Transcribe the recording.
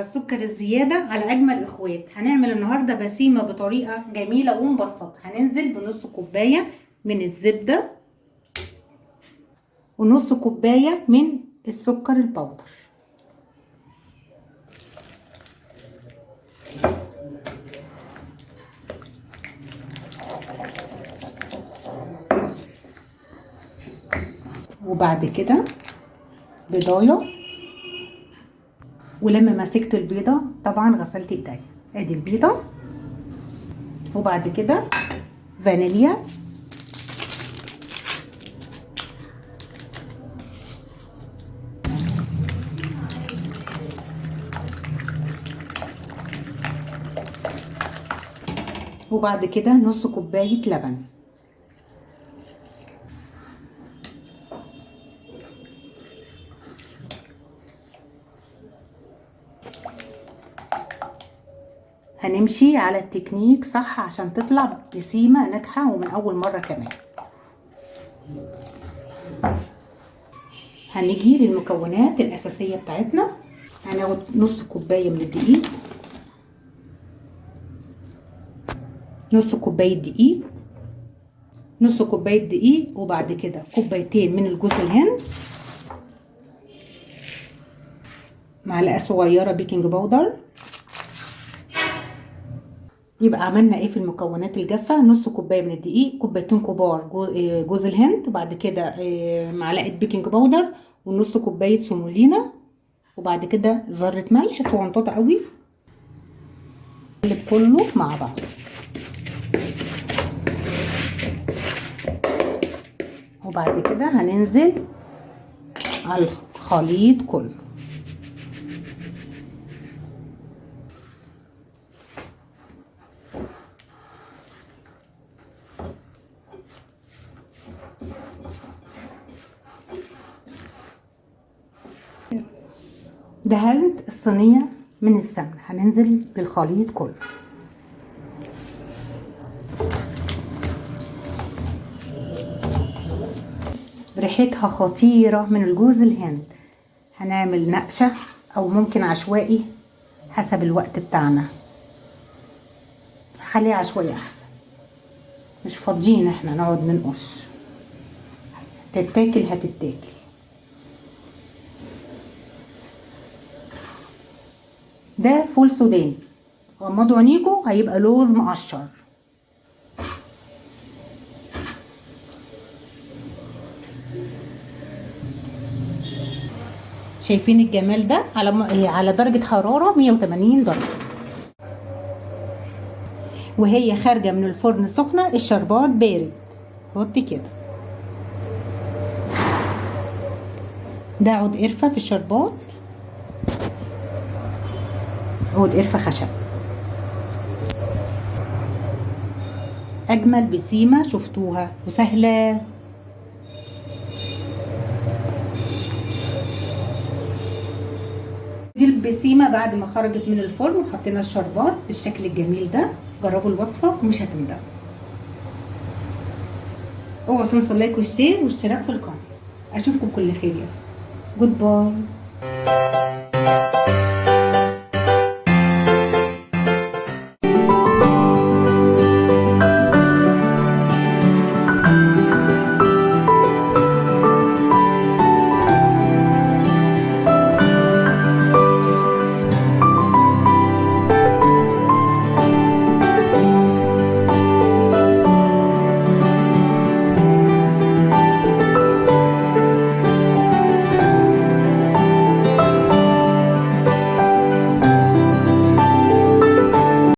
السكر الزيادة على اجمل اخوات. هنعمل النهارده بسيمه بطريقة جميلة ومبسطه. هننزل بنص كوباية من الزبدة ونص كوباية من السكر البودر. وبعد كده بيضايه، ولما مسكت البيضة طبعا غسلت ايديا. ادي البيضة، وبعد كده فانيليا، وبعد كده نص كوباية لبن. هنمشي على التكنيك صح عشان تطلع بسيمة ناجحة ومن أول مرة كمان. هنيجي للمكونات الأساسية بتاعتنا. هناخد نص كوباية من الدقيق، نص كوباية دقيق، نص كوباية دقيق، وبعد كده كوبايتين من الجوز الهند، معلقة صغيرة baking powder. يبقى عملنا ايه في المكونات الجافه؟ نص كوباية من الدقيق، كوبايتين كبار جوز الهند، وبعد كده معلقه baking powder، ونص كوباية سيمولينا، وبعد كده ذره ملح صغنطوطه قوي. نقلب كله مع بعض. وبعد كده هننزل على الخليط كله. دهنت الصينية من السمن، هننزل بالخليط كله. ريحتها خطيرة من الجوز الهند. هنعمل نقشة او ممكن عشوائي حسب الوقت بتاعنا، خليها عشوائي احسن، مش فاضيين احنا نقعد ننقش. هتتاكل هتتاكل. ده فول سوداني، غمضوا عينيكوا هيبقى لوز مقشر. شايفين الجمال ده؟ على درجة حرارة 180 درجة، وهي خارجة من الفرن سخنة، الشربات بارد. حطي كده. ده عود قرفة في الشربات، عود قرفة خشب. أجمل بسيمة شفتوها وسهلة. دي البسيمة بعد ما خرجت من الفرن وحطينا الشربات بالشكل الجميل ده. جربوا الوصفة ومش هتندموا. اوعوا تنسوا ال like وال share والاشتراك في القناة. اشوفكم كل خير يا رب. Goodbye.